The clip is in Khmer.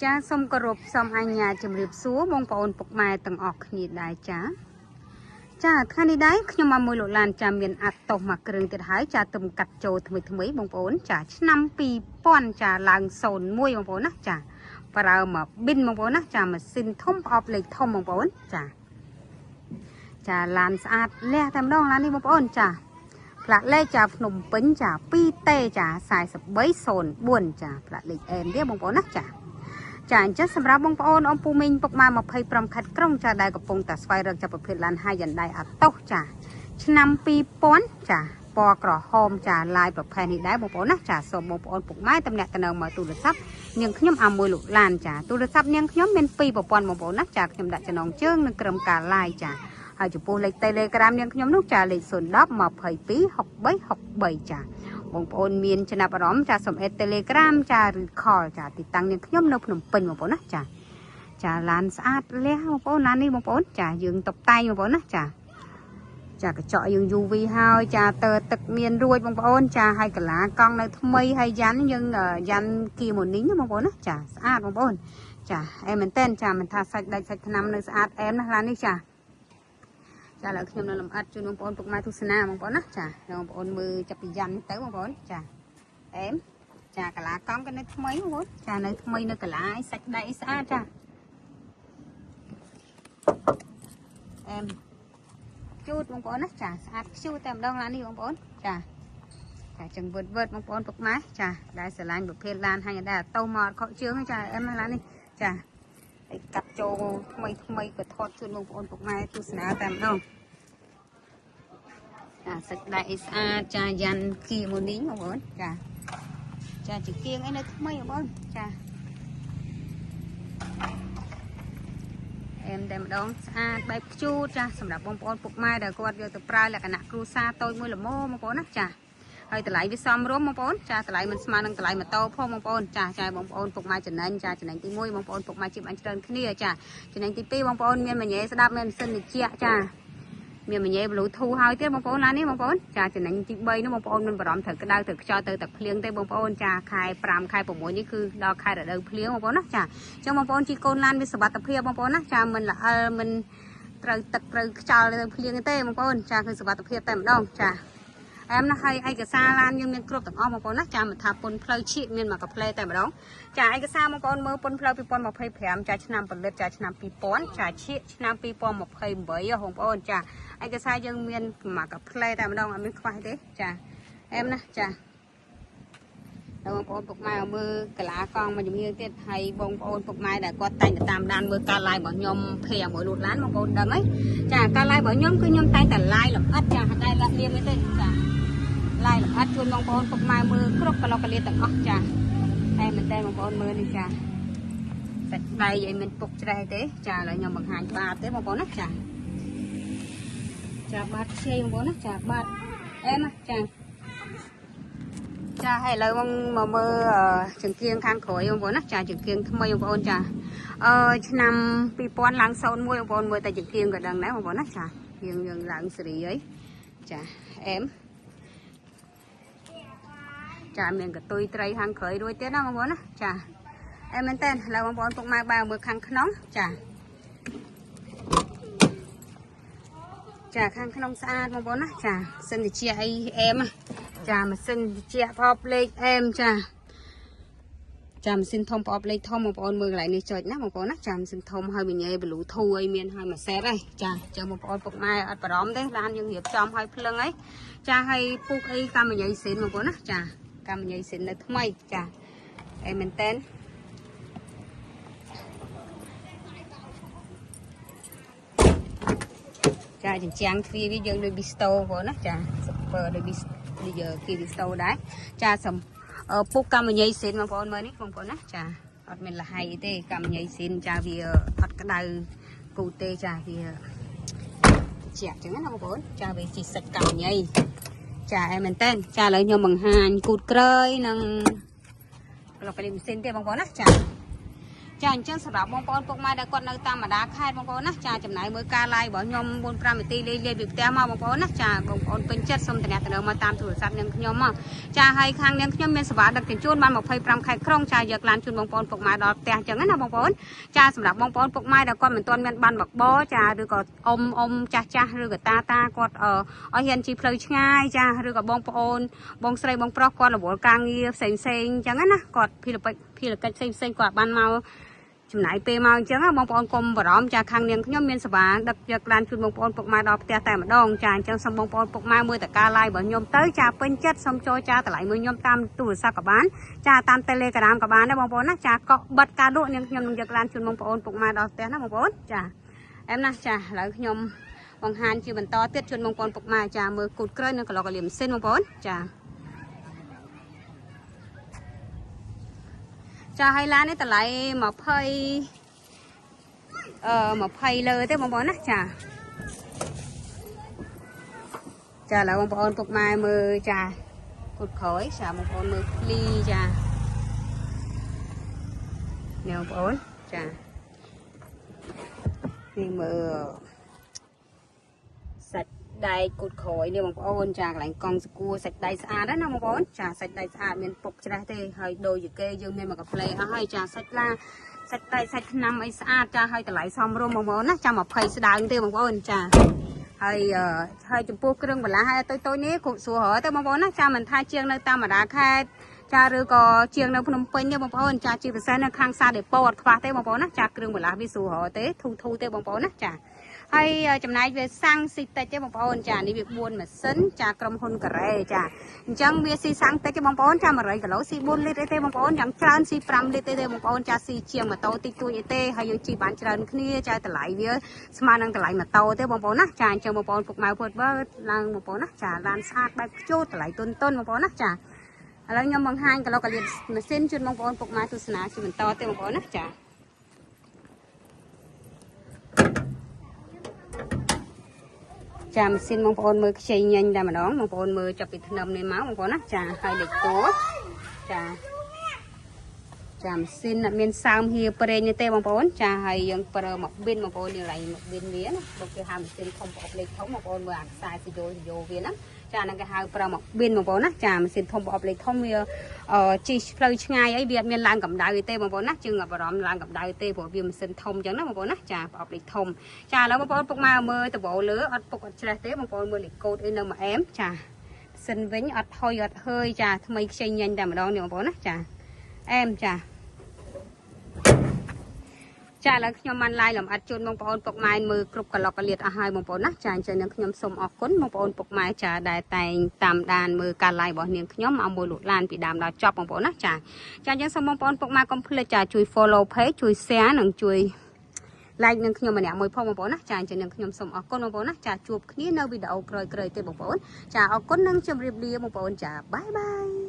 ចាសូមគោរពសូមអញ្ញាជំរាបសួរបងប្អូនពុកម៉ែទាំងអស់គ្នាដែរចាចាថ្ងៃនេះដែរខ្ញុំមកមួយលោកឡានចាមានអាត់តោសមួយគ្រឿងទៀតហើយចាទំកាត់ចូលថ្មីថ្មីបងប្អូនចាឆ្នាំ2000ចាឡើង01បងប្អូនណាចាប្រើមកប៊ិនបងប្អូនណាចាម៉ាស៊ីនធំប្រអប់លេខធំបងប្អូនចាចាឡានស្អាតលះតែម្ដងឡាននេះបងប្អូនចាផ្លាកលេខចាភ្នំពេញចា 2T ចា4304ចាផ្លាកលេខអែមទៀតបងប្អូនណាចា ចាអញ្ចឹងសម្រាប់បងប្អូនអំពូមីងពុកម៉ែ25ខេត្តក្រុងចាដែលកំពុងតែស្វែងរកចាប់ប្រភេទឡាន Hyundai Atoz ចាឆ្នាំ2000ចាពណ៌ក្រហមចាឡាយប្រភេទនេះដែរបងប្អូនណាចាសូមបងប្អូនពុកម៉ែតំណាក់តំណងមកទូរស័ព្ទនាងខ្ញុំអាមួយលោកឡានចាទូរស័ព្ទនាងខ្ញុំមាន2ប្រព័ន្ធបងប្អូនណាចាខ្ញុំដាក់ចំណងជើងនិងក្រុមការឡាយចាហើយចំពោះលេខ Telegram នាងខ្ញុំនោះចាលេខ010 22 63 63ចា បងប្អូនមានចំណាប់អារម្មណ៍ចាសូមអេត Telegram ចាឬ call ចាទីតាំងនាងខ្ញុំនៅភ្នំពេញបងប្អូនណាចាចាឡានស្អាតលះបងប្អូនឡាននេះបងប្អូនចាយើងតុបតែងបងប្អូនណាចាចាកញ្ចក់យើង UV ហើយចាតើទឹកមានរួចបងប្អូនចាហើយកលាកង់នៅថ្មីហើយយ៉ាន់យើងយ៉ាន់គីម៉ូនីងបងប្អូនណាចាស្អាតបងប្អូនចាអែមែនតែនចាមិនថាសាច់ដាច់សាច់ថ្នាំនៅស្អាតអែមណាឡាននេះចាចាឥឡូវខ្ញុំនៅលំអិតជូនបងប្អូនពុកម៉ែទស្សនាបងប្អូនណាចាបងប្អូនមើលចាប់ពីយ៉ាន់នេះទៅបងប្អូនចាអែមចាកាឡាកង់ក៏នៅថ្មីបងប្អូនចានៅថ្មីនៅកាឡាឯសាច់ដែកស្អាតចាអែមជូតបងប្អូនណាចាស្អាតខ្ជូតតែម្ដងឡាននេះបងប្អូនចាចាចឹងវឺតវឺតបងប្អូនពុកម៉ែចាដែលស្រឡាញ់ប្រភេទឡានហើយដែលអតោមកអត់ខកជើងចាអែមឡាននេះចាហើយកាត់ចូលថ្មីថ្មីក៏ថតជូនបងប្អូនពុកម៉ែទស្សនាតែម្ដងចាសាច់ដែកស្អាតចាយ៉ាន់គីម៉ូនីងបងប្អូនចាចាជាគៀងអីនៅថ្មីបងប្អូនចាអែមតែម្ដងស្អាតបែបខ្ជូតចាសម្រាប់បងប្អូនពុកម៉ែដែលគាត់យកទៅប្រើលក្ខណៈគ្រួសារតូចមួយល្មមបងប្អូនណាចាហើយតម្លៃវាសមរម្យបងប្អូនចាតម្លៃមិនស្មើនឹងតម្លៃម៉ូតូផងបងប្អូនចាចាបងប្អូនពុកម៉ែចំណេញចាចំណេញទី1បងប្អូនពុកម៉ែជិះបានច្រើនគ្នាចាចំណេញទី2បងប្អូនមានមញ៉េស្ដាប់មានម៉ាស៊ីនត្រជាក់ចាមានមញ៉េ Bluetooth ហើយទៀតបងប្អូនឡាននេះបងប្អូនចាចំណេញទី3នោះបងប្អូនមិនបារម្ភត្រូវក្តៅត្រូវខ្យល់ទៅតែភ្លៀងទេបងប្អូនចាខែ5ខែ6នេះគឺដល់ខែរដូវភ្លៀងបងប្អូនណាចាអញ្ចឹងបងប្អូនជិះកូនឡានវាសុវត្ថិភាពបងប្អូនណាចាមិនល្អិលមិនត្រូវទឹកត្រូវខ្យល់ទៅភ្លៀងទេបងប្អូនចាគឺសុវត្ថិភាពតែម្ដងចាអែមណាហើយឯកសារឡានយើងមានគ្រប់ទាំងអស់បងប្អូនណាចាមិនថាពុនផ្លូវឈៀកមានមកកាផ្លេតែម្ដងចាឯកសារបងប្អូនមើលពុនផ្លូវ2025ចាឆ្នាំផលិតចាឆ្នាំ2000ចាឈៀកឆ្នាំ2028បងប្អូនចាឯកសារយើងមានមកកាផ្លេតែម្ដងអត់មានខ្វះទេចាអែមណាចាដល់បងប្អូនពុកម៉ែមើលកាឡាកង់មួយជំនាញទៀតហើយបងប្អូនពុកម៉ែដែលគាត់តែងតែតាមដានមើលការ live របស់ខ្ញុំភេមួយលូតឡានបងប្អូនដឹងហើយចាការ live របស់ខ្ញុំគឺខ្ញុំតែងតែ live លម្អិតចាតែលាក់លៀមទេចា live លម្អិតជូនបងប្អូនពុកម៉ែមើលគ្រប់កលកលាទាំងអស់ចាតែមែនតើបងប្អូនមើលនេះចាសាច់ដៃអីមានពុកច្រេះទេចាឥឡូវខ្ញុំបង្ហាញបាតទេបងប្អូនណាចាចាបាតខ្ចីបងប្អូនណាចាបាតអែមចាចាហើយឥឡូវមកមើលចង្គៀងខាងក្រោយបងប្អូនណាចាចង្គៀងថ្មីបងប្អូនចាឆ្នាំ2000ឡើង01បងប្អូនមើលតែចង្គៀងក៏ដឹងដែរបងប្អូនណាចាយើងឡើងសេរីហើយចាអែមចាមានកតុយត្រីខាងក្រោយរួចទៀតណាបងប្អូនណាចាអែមមែនតើឥឡូវបងប្អូនពុកម៉ែបើមើលខាងក្នុងចាចាខាងក្នុងស្អាតបងប្អូនណាចាសិនតិចអីអែមចាម៉ាស៊ីនត្រជាក់ប្រអប់លេខអែមចាចាម៉ាស៊ីនធំប្រអប់លេខធំបងប្អូនមើលកន្លែងនេះចុចណាបងប្អូនណាចាម៉ាស៊ីនធំហើយមីញ៉េ Bluetooth អីមានហើយមួយសេតហើយចាចឹងបងប្អូនពុកម៉ែអត់បារម្ភទេឡានយើងរៀបចំឲ្យភ្លឹងហើយចាហើយពុកអីកម្មញ៉ៃស៊ីនបងប្អូនណាចាកម្មញ៉ៃស៊ីននៅថ្មីចាអែមែនតែនចាចិញ្ចាំងទ្វារវាយើងដូចប៊ីស្តូបងប្អូនណាចាស៊ុបពើដូចប៊ីគេប៊ីស្តូដែរចាសំពុកកម្មញ៉ៃស៊ីនបងប្អូនមើលនេះបងប្អូនណាចាអត់មានលហៃអីទេកម្មញ៉ៃស៊ីនចាវាអត់ក្តៅគូទេចាវាជាក់ចឹងណាបងប្អូនចាវាជាសាច់កម្មញ៉ៃចាអែមែនតើចាឥឡូវខ្ញុំបង្ហាញគូតក្រោយនិងក្លុកលីម៉ាស៊ីនទេបងប្អូនណាចា ចាអញ្ចឹងសម្រាប់បងប្អូនពុកម៉ែដែលគាត់នៅតាមបណ្ដាខេត្តបងប្អូនណាចាចំណាយមើលការ live របស់ខ្ញុំ4 5នាទីលេងលេងពីផ្ទះមកបងប្អូនណាចាបងប្អូនពេញចិត្តសូមតំណមកតាមទូរស័ព្ទនាងខ្ញុំមកចាហើយខាងនាងខ្ញុំមានសេវាដឹកជញ្ជូនបាន25ខេត្តក្រុងចាយកឡានជូនបងប្អូនពុកម៉ែដល់ផ្ទះអញ្ចឹងណាបងប្អូនចាសម្រាប់បងប្អូនពុកម៉ែដែលគាត់មិនទាន់មានបានបបរចាឬក៏អ៊ំអ៊ំចាស់ចាស់ឬក៏តាតាគាត់ឲ្យហ៊ានជិះផ្លូវឆ្ងាយចាឬក៏បងប្អូនបងស្រីបងប្រុសគាត់រវល់ការងារផ្សេងផ្សេងអញ្ចឹងណាគាត់ភារកិច្ចផ្សេងផ្សេងគាត់បានមកចំណាយពេលមកអញ្ចឹងបងប្អូនកុំបារម្ភចាខាងនាងខ្ញុំមានសេវាដឹកយកឡានជូនបងប្អូនពុកម៉ែដល់ផ្ទះតែម្ដងចាអញ្ចឹងសូមបងប្អូនពុកម៉ែមើលតការ live របស់ខ្ញុំទៅចាពេញចិត្តសូមចូលចាតម្លៃមួយខ្ញុំតាមទូរស័ព្ទក៏បានចាតាម Telegram ក៏បានដែរបងប្អូនណាចាកក់បិទការលក់នាងខ្ញុំនឹងយកឡានជូនបងប្អូនពុកម៉ែដល់ផ្ទះណាបងប្អូនចាអែមណាចាឥឡូវខ្ញុំបង្ហាញជាបន្តទៀតជូនបងប្អូនពុកម៉ែចាមើលគូតក្រោយនៅកន្លកលៀមសិនបងប្អូនចាចាហើយឡាននេះតម្លៃ20លើទេបងប្អូនណាចាចាឥឡូវបងប្អូនពុកម៉ែមើលចាគូតក្រោយចាបងប្អូនមើលភ្លីចានេះបងប្អូនចានេះមើលសាច់ដែកគូតក្រោយនេះបងប្អូនចាកន្លែងកង់សកួរសាច់ដែកស្អាតណាបងប្អូនចាសាច់ដែកស្អាតមានពុកច្រេះទេហើយដូចជាគេយើងមានមកកាហ្វេអស់ហើយចាសាច់ឡាសាច់ដែកសាច់ថ្នាំអីស្អាតចាហើយតម្លៃសមរម្យបងប្អូនណាចា20ស្ដើងទេបងប្អូនចាហើយហើយចំពោះគ្រឿងបន្លាស់ហើយតូចៗនេះគ្រប់ស្រួលរទៅបងប្អូនណាចាមិនថាជាងនៅតាមបណ្ដាខេត្តចាឬក៏ជាងនៅភ្នំពេញទេបងប្អូនចាជាពិសេសនៅខាងសាដេប៉ូអត់ខ្វះទេបងប្អូនណាចាគ្រឿងបន្លាស់វាស្រួលរទេធូធូទេបងប្អូនណាចាហើយចំណែកវាសាំងស៊ីតិចទេបងប្អូនចានេះវា4ម៉ាស៊ីនចាក្រុមហ៊ុនកូរ៉េចាអញ្ចឹងវាស៊ីសាំងតិចទេបងប្អូនចា100គីឡូស៊ី4លីត្រទេបងប្អូនយ៉ាងច្រើនស៊ី5លីត្រទេបងប្អូនចាស៊ីជាងម៉ូតូតិចតួចអីទេហើយយើងជិះបានច្រើនគ្នាចាតម្លៃវាស្មើនឹងតម្លៃម៉ូតូទេបងប្អូនណាចាអញ្ចឹងបងប្អូនពុកម៉ៅពតបើឡើងបងប្អូនណាចាឡានស្អាតបែបខ្ជូតតម្លៃទុនទុនបងប្អូនណាចាឥឡូវខ្ញុំបង្ហាញកន្លកលៀនម៉ាស៊ីនជូនបងប្អូនពុកម៉ែទស្សនាជាបន្តទេបងប្អូនណាចាចាម៉ាស៊ីនបងប្អូនមើលខ្ចីញញតែម្ដងបងប្អូនមើលចាប់ពីធ្នឹមនេះមកបងប្អូនណាចាហើយលេខតួចាចាម៉ាស៊ីនអត់មានសើមហៀប្រេងទេបងប្អូនចាហើយយើងប្រើមកប៊ីនបងប្អូននេះឡៃមកប៊ីនវាណាបងគេហៅម៉ាស៊ីនធំប្រអប់លេខធំបងប្អូនមើលអាខ្សែសយោសយោវាណាចាហ្នឹងគេហៅប្រើមកប៊ីនបងប្អូនណាចាម៉ាស៊ីនធំប្រអប់លេខធំវាជិះផ្លូវឆ្ងាយអីវាអត់មានឡើងកម្ដៅទេបងប្អូនណាជើងបារម្ភឡើងកម្ដៅទេព្រោះវាម៉ាស៊ីនធំអញ្ចឹងណាបងប្អូនណាចាប្រអប់លេខធំចាឥឡូវបងប្អូនពុកម៉ែមើលដបលើអត់ពុកអត់ច្រេះទេបងប្អូនមើលលេខកូដអីនៅមួយអែមចាសិនវិញអត់ថយអត់ហើយចាថ្មីខ្ចីញញតែម្ដងនេះបងប្អូនណាចាអែមចាចាឥឡូវខ្ញុំបានឡាយលម្អិតជូនបងប្អូនពុកម៉ែមើលគ្រប់កន្លកកលៀតអស់ហើយបងប្អូនណាចាអញ្ចឹងនាងខ្ញុំសូមអរគុណបងប្អូនពុកម៉ែចាដែលតែងតាមដានមើលការឡាយរបស់នាងខ្ញុំឲ្យមួយលក់ឡានពីដើមដល់ចប់បងប្អូនណាចាចាអញ្ចឹងសូមបងប្អូនពុកម៉ែកុំភ្លេចចាជួយ follow page ជួយ share និងជួយ like នឹងខ្ញុំម្នាក់មួយផងបងប្អូនណាចាអញ្ចឹងនាងខ្ញុំសូមអរគុណបងប្អូនណាចាជួបគ្នានៅវីដេអូក្រោយៗទៀតបងប្អូនចាអរគុណនិងជម្រាបលាបងប្អូនចាបាយបាយ។